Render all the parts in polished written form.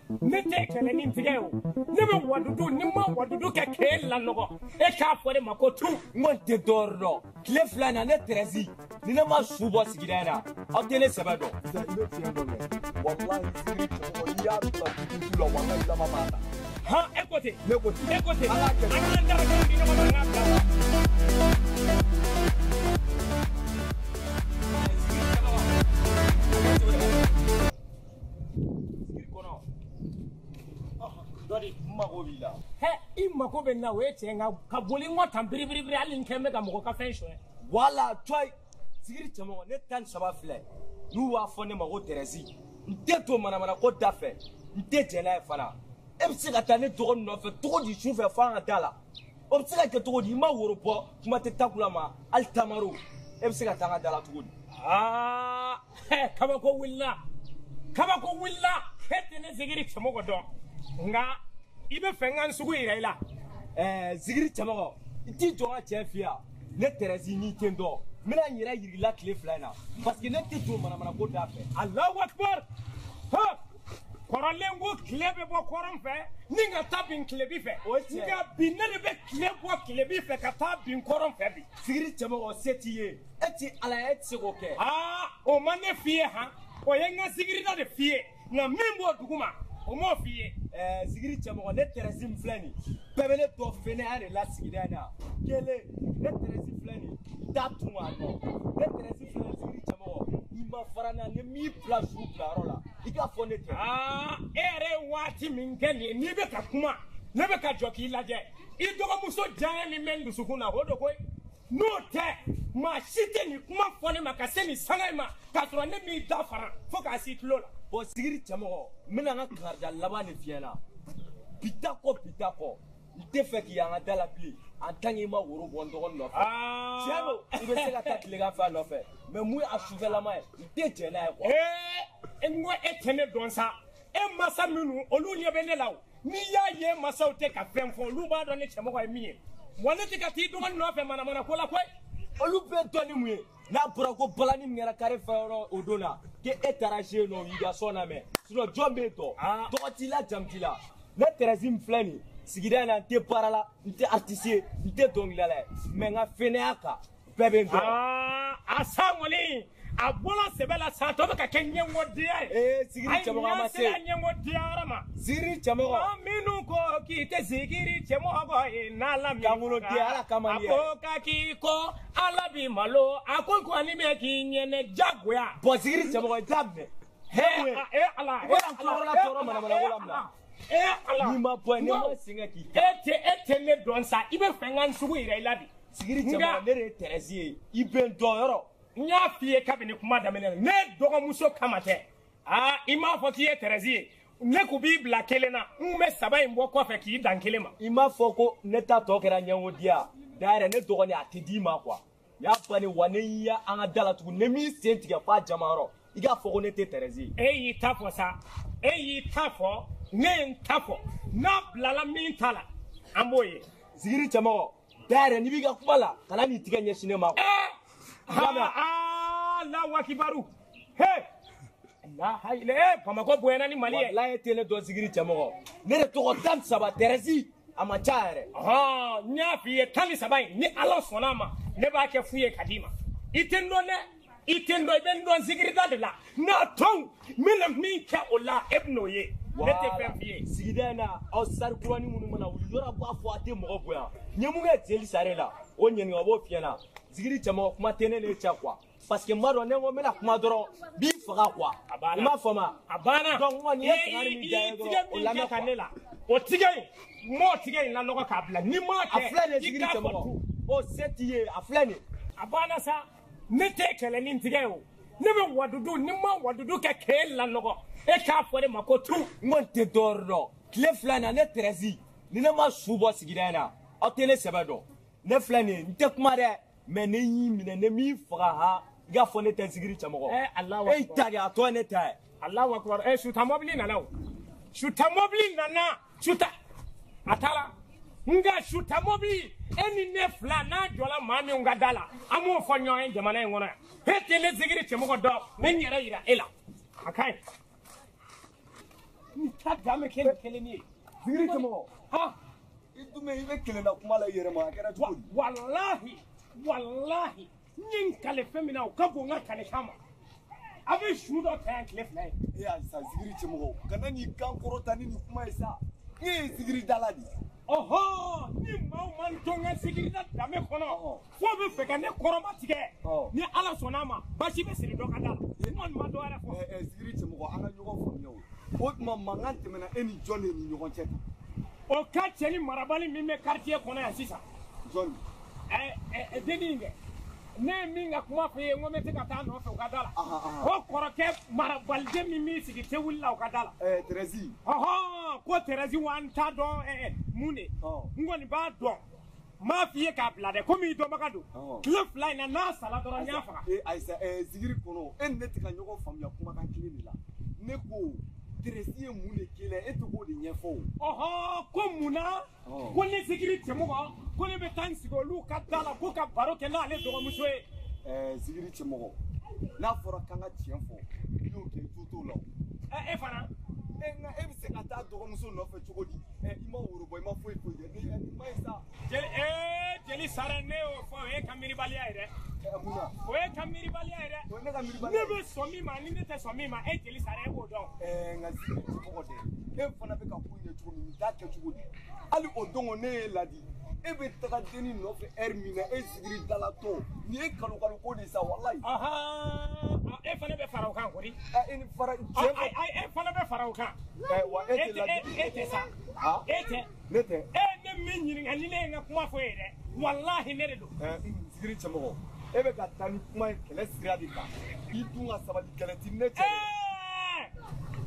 Ne tɛ kɛlɛ ni tigɛ ye o. Ne bɛ wadudu ni ma wadudu kɛ k'e lanɔgɔ. E k'a fɔ ne ma ko tu. N kɔni tɛ dɔwɛrɛ dɔn. Tile 2 in na ne Tɛrɛzi ni ne ma su bɔ sigida in na aw tɛ ne sɛbɛ dɔn. I bɛ tiɲɛ dɔn dɛ. Walahi sigiri cɛmɔgɔ n'i y'a bila dugu la walahi lama b'a ta. Han e ko ten. Ne ko ten. E ko ten. An k'a kɛ. An k'an da kelen di ɲɔgɔn ma an k'a bila. Dɔdi n mago b'i la. Hɛ i mago bɛ n na o ye tiɲɛ nka ka boli n kɔ tan biribiribiri hali n kɛn bɛ ka mɔgɔ ka fɛn sonyɛ. Wala cɔyi sigiri cɛmɔgɔ ne 13 filɛ n'u b'a fɔ ne ma ko Tɛrɛzi n tɛ to manamana ko da fɛ n tɛ jɛn n'a ye fana. E bɛ se ka taa ne dɔgɔnin nɔfɛ cogo di su fɛ f'an ka da la o bɛ se ka kɛ cogo di i ma woro bɔ kuma tɛ takula ma hali tamaro e bɛ se ka taa an ka da la cogo di. Aa hɛ kabako wulila kabako wulila e tɛ ne sigiri cɛmɔgɔ dɔn nka i bɛ fɛ n ka n sugu yira i la. Ɛɛ sigiri cɛmɔgɔ i t'i jɔ n ka cɛ f'i ye ne Tɛrɛzi n'i tɛ n dɔn n bɛna n yɛrɛ yir'i la tile 2 in na parce que ne tɛ don manamana ko da fɛ. Alahu akibar ha kɔrɔlen ko tile bɛ bɔ kɔrɔn fɛ ni ka taa bin tilebi fɛ. O ye tiɲɛ ye. Nka bi ne de bɛ tile bɔ tilebi fɛ ka taa bin kɔrɔn fɛ bi. Sigiri cɛmɔgɔ se t'i ye e ti ala ye e tɛ se k'o kɛ. Aa o ma ne f'i ye han o ye n ka sigirida de f'i ye nka min b'o dugu ma o m'o f'i ye. Ɛɛ sigiri cɛmɔgɔ ne Tɛrɛzi min filɛ nin bɛɛ bɛ ne dɔn fɛnɛya de la sigida in na kelen ne Tɛrɛzi filɛ nin n t'a tun a nɔ ne Tɛrɛzi filɛ nin sigiri cɛmɔgɔ n'i ma fara n na ne m'i bila su bilayɔrɔ la i k'a fɔ ne tɛ. Aa e yɛrɛ ye waati min kɛ nin ye n'i bɛ ka kuma ne bɛ ka jɔ k'i lajɛ i dɔgɔmuso diya min bɛ n dusukun na o don koyi n'o tɛ maa si tɛ nin kuma fɔ ne ma ka se nin sanga in ma k'a sɔrɔ ne m'i da fara fo k'a s'i tulo la. Bon sigiri cɛmɔgɔ n bɛna n ka kangarida laban de f'i ɲɛna bi ta kɔ bi ta kɔ n tɛ fɛ k'i y'an ka da la bilen en tant que i ma woro bɔ n dɔgɔnin nɔfɛ. Tiɲɛ don i bɛ se ka taa tilegan fɛ a nɔfɛ mais mun ye a sufɛlama ye n tɛ jɛn n'a ye quoi. Ee n ko e tɛ ne dɔn sa e masa minnu olu ɲɛ bɛ ne la o n'i y'a ye masaw tɛ ka fɛn fɔ olu b'a dɔn ne cɛmɔgɔ ye min ye wa ne tɛ ka t'i dɔgɔnin nɔfɛ manamana ko la koyi. Olu bɛɛ dɔn ni mun ye n'a bɔra ko balani min kɛra kare fɛ yɔrɔ o don na k'e taara se yen nɔ y'i ka sɔn lamɛn sinon jɔn b'e dɔn tɔgɔ t'i la jamu t'i la ne Tɛrɛzi min filɛ nin sigida in na n tɛ baara la n tɛ artiste ye n tɛ dɔnkilidala ye mais n ka fɛnɛya kan bɛɛ bɛ n dɔn. A san kɔni a bɔra sɛbɛ la sa tɔ bɛ ka kɛ ɲɛngɔdiya ye. Ee sigiri cɛmɔgɔ a ma se. Ayi ɲɛ sera ɲɛngɔdiya yɔrɔ ma. Sigiri cɛmɔgɔ. Maa minnu ko k'i tɛ sigiri cɛmɔgɔ ye n'Ala min. Kankolo den Ala kama A ko ka k'i kɔ Ala b'i malo a ko kɔni bɛ k'i ɲɛnɛ jagoya. Bon sigiri cɛmɔgɔ i t'a minɛ. He e Ala. I bɛ na tulokɔrɔla tɔɔrɔ manamana ko la mun na. E Ala. N'i ma bɔ yen ne ma sen kɛ k'i ta. E tɛ ne dɔn sa i bɛ fɛ n ka n sugu yira i la bi. Sigiri cɛmɔgɔ ne de ye Tɛrɛzi ye i bɛ n dɔn yɔrɔ. N y'a f'i ye kabini kuma daminɛ na ne dɔgɔmuso kama tɛ aa i m'a fɔ k'i ye Tɛrɛzi ye ne kun b'i bila kelen na n kun bɛ 3 in bɔ kɔfɛ k'i dan kelen ma. I m'a fɔ ko ne ta tɔ kɛra ɲɛngodiya d'ailleurs ne dɔgɔnin a tɛ d'i ma quoi y'a bannen wa ne y'i an ka da la tuguni ne m'i sen tigɛ f'a jamayɔrɔ i k'a fɔ ko ne tɛ Tɛrɛzi ye. E y'i ta fɔ sa e y'i ta fɔ ne ye n ta fɔ n'a bilala min ta la an b'o ye. Sigiri cɛmɔgɔ d'ailleurs n'i b'i ka kuma la kana n'i tigɛ ɲɛsin ne ma. Allahu akibaru he la hayile Bamakɔ bonyana ni Mali ye. Walayi e tɛ ne dɔn sigiri cɛmɔgɔ ne de tɔgɔ 13 Tɛrɛzi a man ca yɛrɛ. N y'a f'i ye 13 in ni Ala sɔnna a ma ne b'a kɛ fu ye ka d'i ma i tɛ n dɔn dɛ i tɛ n dɔn i bɛ n dɔn sigirida de la n'a tɔw n bɛna min kɛ o la e bɛ n'o ye ne tɛ fɛn f'i ye. Sigida in na aw sari kurani minnu mana wuli yɔrɔ b'a fɔ a tɛ mɔgɔ bonya n ye mun kɛ jeli sare la o ɲininka o b'o f'i ɲɛna. Sigiri cɛmɔgɔ kuma tɛ ne n'e cɛ quoi parce que n b'a dɔn ne ko n bɛna kuma dɔrɔn n b'i faga quoi. A banna. I m'a faamu. A banna. Donc n kɔni ye kangari min da ye dɔrɔn o lamɛn quoi. Ne la o tigɛ in n m'o tigɛ in lanɔgɔ k'a bila n'i m'a kɛ. A filɛ nin ye sigiri cɛmɔgɔ o se t'i ye a filɛ nin ye. A banna sa ne tɛ kɛlɛ ni tigɛ ye o ne bɛ wadudu ni ma wadudu kɛ k'e lanɔgɔ e k'a fɔ ne ma ko tu. N kɔni tɛ dɔwɛrɛ dɔn tile 2 in na ne Tɛrɛzi ni ne ma su bɔ sigida in na aw tɛ ne sɛbɛ dɔn ne filɛ nin ye n tɛ kuma dɛ. Mais ne y'i minɛ ne m'i faga ha i k'a fɔ ne tɛ sigiri cɛmɔgɔ. Alahu akibaru. E y'i ta de a tɔ ye ne ta ye. Alahu akibaru suta mɔbili nana o suta mɔbili nana suta a taara nka suta mɔbili e ni ne fila n'a jɔla maa min ka da la an b'o fɔ ɲɔgɔn ye jamana in kɔnɔ yan e tɛ ne sigiri cɛmɔgɔ dɔn ne n yɛrɛ yira e la a ka ɲi. Nin ta dan bɛ kɛ nin kelen ye. Zigiri cɛmɔgɔ. Han. I dun bɛ i bɛ kɛlɛ la kuma la i yɛrɛ ma a kɛra cogo di? Walahi walahi n ye n kale fɛn min na o ka bon n ka kalekan ma. A bɛ su dɔ ta yan tile 2 ye. E ayisa Zigiri cɛmɔgɔ kana n'i kan kɔrɔta ni nin kuma ye sa. Ne ye zigiri dala de ye. Ɔhɔ ni maaw ma n to n ka zigirida danbe kɔnɔ fo bɛ fɛ ka ne kɔrɔma tigɛ. Ni Ala sɔnna a ma basi bɛ siri dɔ ka da la. N kɔni ma dɔ wɛrɛ fɔ. Zigiri cɛmɔgɔ an ka ɲɔgɔn faamuya o. O tuma mankan tɛmɛna e ni jɔn de ni ɲɔgɔn cɛ tan? O ka cɛ ni marabali min bɛ quartier kɔnɔ yan sisan. Jɔn? Dennin in dɛ. Ne ye min ka kuma f'i ye n ko n bɛ se ka taa nɔfɛ u ka da la. O kɔrɔkɛ marabaliden min b'i sigi tewuli la u ka da la. Tɛrɛzi. Ɔhɔn ko Tɛrɛzi wa n t'a dɔn mun de. N kɔni b'a dɔn. N m'a f'i ye k'a bila dɛ komi i dɔnbaga don. Tile 2 in na n'a sara dɔrɔn n y'a faga. Ayisa Zigiri kɔnɔ e ni ne tɛ ka ɲɔgɔn faamuya kumakan kelen de la. Ne ko Tɛrɛzi ye mun de k'e la e tɛ k'o de ɲɛfɔ o. Ɔhɔn ko mun na ko ne Zigiri cɛmɔgɔ ko ne bɛ taa n sigi olu ka da la ko ka baro kɛ n'ale dɔgɔmuso ye. Zigiri cɛmɔgɔ n'a fɔra k'an ka tiɲɛ fɔ i y'o kɛ i jo t'o la o. E fana. Nka e bɛ se ka taa dɔgɔmuso nɔfɛ cogo di? I ma woro bɔ i ma foyi foyi kɛ ni ma ye sa. Jeli Sara ne y'o fɔ o ye ka miiribaliya ye dɛ. Mun na? O ye ka miiribaliya ye dɛ. O ye ne ka miiribaliya ye. Ne bɛ sɔn min ma ni ne tɛ sɔn min ma e Jeli Sara e b'o dɔn. Nka Zigiri cɛmɔgɔ dɛ e fana bɛ ka ko in kɛ cogo min nin t'a kɛ cogo di? Hali o don ne ye ladi e bɛ taga dennin nɔfɛ heure min na e Zigiri dalatɔ nin ye kalo kalo ko de ye sa walayi. E fana bɛ fara o kan kori. E ni fara cɛ. E fana bɛ fara o kan. Wa e tɛ ladi. E tɛ sa. E tɛ. Ne tɛ. E ne min ɲininka ni ne ye n ka kuma fɔ e ye dɛ walahi ne de don. Zigiri cɛmɔgɔ e bɛ ka taa ni kuma ye kɛlɛ sira de kan i dun ka sabali kɛlɛ ti ne cɛ.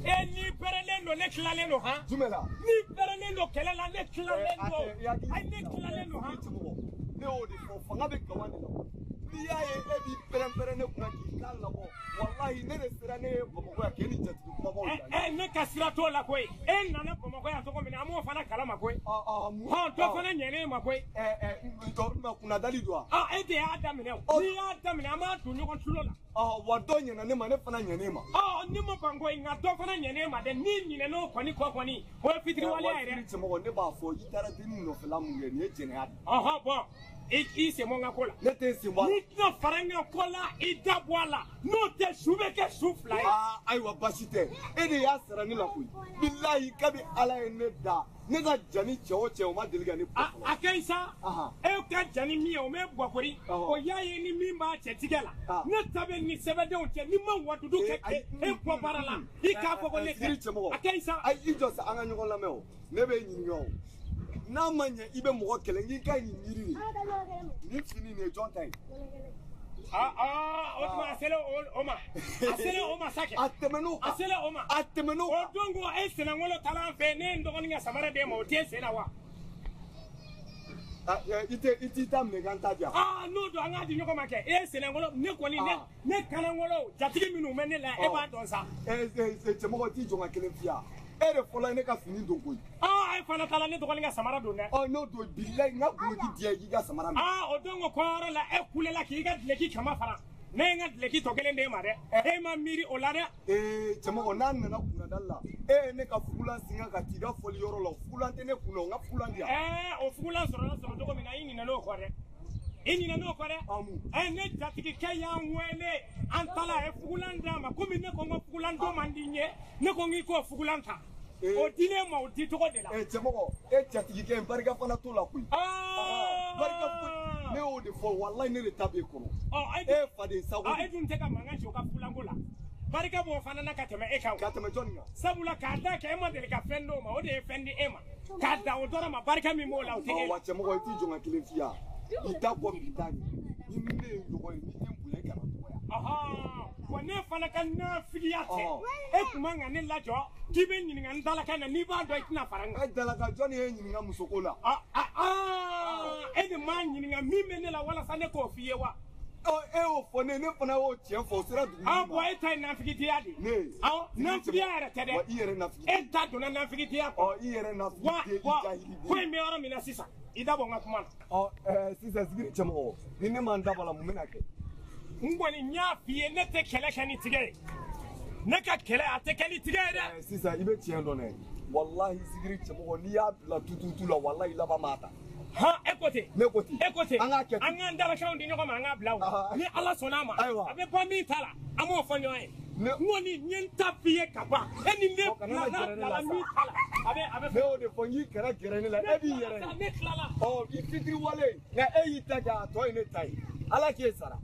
E n'i pɛrɛnnen don ne tilalen don han. Jumɛn la? N'i pɛrɛnnen don kɛlɛ la ne tilalen don. Ayi ne tilalen don han. Ne y'o de fɔ fanga bɛ gawan de la. N'i y'a ye e b'i pɛrɛn-pɛrɛn ne kunna k'i kan labɔ walahi ne de sera ne ye Bamakɔ yan k'e ni jatigi kumabaw jira. Ne ka sira t'o la koyi e nana Bamakɔ yan cogo min na an m'o fana kalama koyi. Hɔn dɔ fana ɲɛnen ma koyi. Kunnadali don wa? E de y'a daminɛ o. N'i y'a daminɛ an b'a don ɲɔgɔn tulo la. Wa dɔ ɲɛna ne ma ne fana ɲɛnen ma. Ne ma ban koyi nka dɔ fana ɲɛnen ma dɛ n'i ɲinɛn'o kɔni kɔ kɔni o ye fitiriwaleya yɛrɛ. Cɛmɔgɔ ne b'a fɔ i taara dennin nɔfɛla mun kɛ nin ye jɛnɛya de ye. Ɔhɔn bɔn. I sen bɔ n ka ko la. Ne tɛ sen bɔ a la. N'i tɛna fara n ka ko la i da bɔ a la n'o tɛ su bɛ kɛ su 2 ye. Ayiwa baasi tɛ e de y'a sara ne la koyi bilayi kabi Ala ye ne da ne ka ja ni cɛ o cɛ o ma deli ka ne bɔ fɔlɔ. A ka ɲi sa e ka ja ni min ye o m'e bɔ koyi o y'a ye ni min b'a cɛ tigɛ la ne ta bɛ ni sɛbɛdenw cɛ ni ma wadudu kɛ e bɔ baara la i k'a fɔ ko ne tɛ. A ka ɲi sa. Ayi i jɔ sa an ka ɲɔgɔn lamɛn o ne bɛ ɲininka o. N'a ma ɲɛ i bɛ mɔgɔ kɛlɛ n'i ka ɲi yiri de nin fini nin ye jɔn ta ye. O tuma a selen o ma a selen o ma sa kɛ. A tɛmɛn'o kan. A selen o ma. A tɛmɛn'o kan. O don ko e senangolo taara an fɛ ne ye n dɔgɔnin ka samara d'e ma o t'e sen na wa. I t'i ta minɛ k'an ta di yan. N'o don an k'a di ɲɔgɔn ma kɛ e senangolo ne kɔni ne kanangolo jatigi minnu bɛ ne la e b'a dɔn sa. Cɛmɔgɔ t'i jɔ ka kelen f'i ye. E de fɔlɔ ye ne ka fini don koyi. E fana taara ne dɔgɔnin ka samara don dɛ. N'o don bilayi n ka duloki diya k'i ka samara minɛ. O don ko kɔɲɔyɔrɔ la e kulela k'i ka duloki kama fara ne ye n ka duloki tɔ kelen d'e ma dɛ. E ma miiri o la dɛ. Cɛmɔgɔ n'a nana kunnadali la e ye ne ka fugulan singa ka t'i ka fɔli yɔrɔ la fugulan tɛ ne kun na o n ka fugulan di yan. O fugulan sɔrɔla sɔrɔ cogo min na i ɲinɛn'o kɔ dɛ. I ɲinɛn'o kɔ dɛ. Ne jatigikɛ y'an wele an taara a ye fugulan d'a ma komi ne ko n ko fugulan don man di n ye ne ko n k'i k'o fugulan ta. O dilen ma o di cogo de la. Cɛmɔgɔ e jatigikɛ in barika fana t'o la koyi. Barika foyi ne y'o de fɔ walayi ne de ta b'e kɔnɔ. E faden sago. E dun tɛ ka mankan ci o ka fugulanko la. Barika b'o fana na ka tɛmɛ e kan. Ka tɛmɛ jɔnni kan? Sabula k'a da kɛ e ma deli ka fɛn d'o ma o de ye fɛn di e ma. K'a da o dɔrɔn ma barika min b'o la o tɛ e la. Wa cɛmɔgɔ i t'i jɔ ka kelen f'i ye. I da bɔ bi da ɲɛ ni ne ye ɲɔgɔn ye ni den bonya i kana dɔgɔya. Wa ne fana ka nafigiya tɛ e tun man ka ne lajɔ k'i bɛ ɲininka n dalakan na n'i b'a dɔn i tɛna fara n kan. E dalakan jɔnni ye ɲininka musoko la. E de m'a ɲininka min bɛ ne la walasa ne k'o f'i ye wa. E y'o fɔ ne fana y'o tiɲɛ fɔ o sera dugu ma. Bɔn e ta ye nafigiya de ye. Ne. Awɔ nafigiya yɛrɛ tɛ dɛ. Wa i yɛrɛ nafigiden. E ta donna nafigiya kɔnɔ. I yɛrɛ nafigiden i jahiliden. Ko in bɛ yɔrɔ min na sisan i da bɔ n ka kuma na. Sisan Zigiri cɛmɔgɔ ni ne ma n da bɔ a la mun bɛna kɛ? N kɔni n y'a f'i ye ne tɛ kɛlɛ kɛ ni tigɛ ye. Ne ka kɛlɛ a tɛ kɛ ni tigɛ ye dɛ. Sisan i bɛ tiɲɛ dɔn dɛ. Walahi Sigiri cɛmɔgɔ, n'i y'a bila tututu la, walahi laban m'a ta. Han, e ko ten. Ne ko ten. E ko ten. An k'a kɛ ten. An k'an dalakanw di ɲɔgɔn ma, an k'a bila o. Ni Ala sɔnna a ma. Ayiwa. A bɛ bɔ min ta la, an b'o fɔ ɲɔgɔn ye. N kɔni n ye n ta f'i ye ka ban. E ni ne kana n'a gɛrɛ ne la bilala sa. min ta la, a bɛ Ne y'o de fɔ n k'i kana gɛrɛ ne la, e b'i yɛrɛ ye. Ne tilala. Ɔ, i fitiri wale, nka e y'i ta kɛ, a tɔ ye ne ta ye. Ala k'e sara.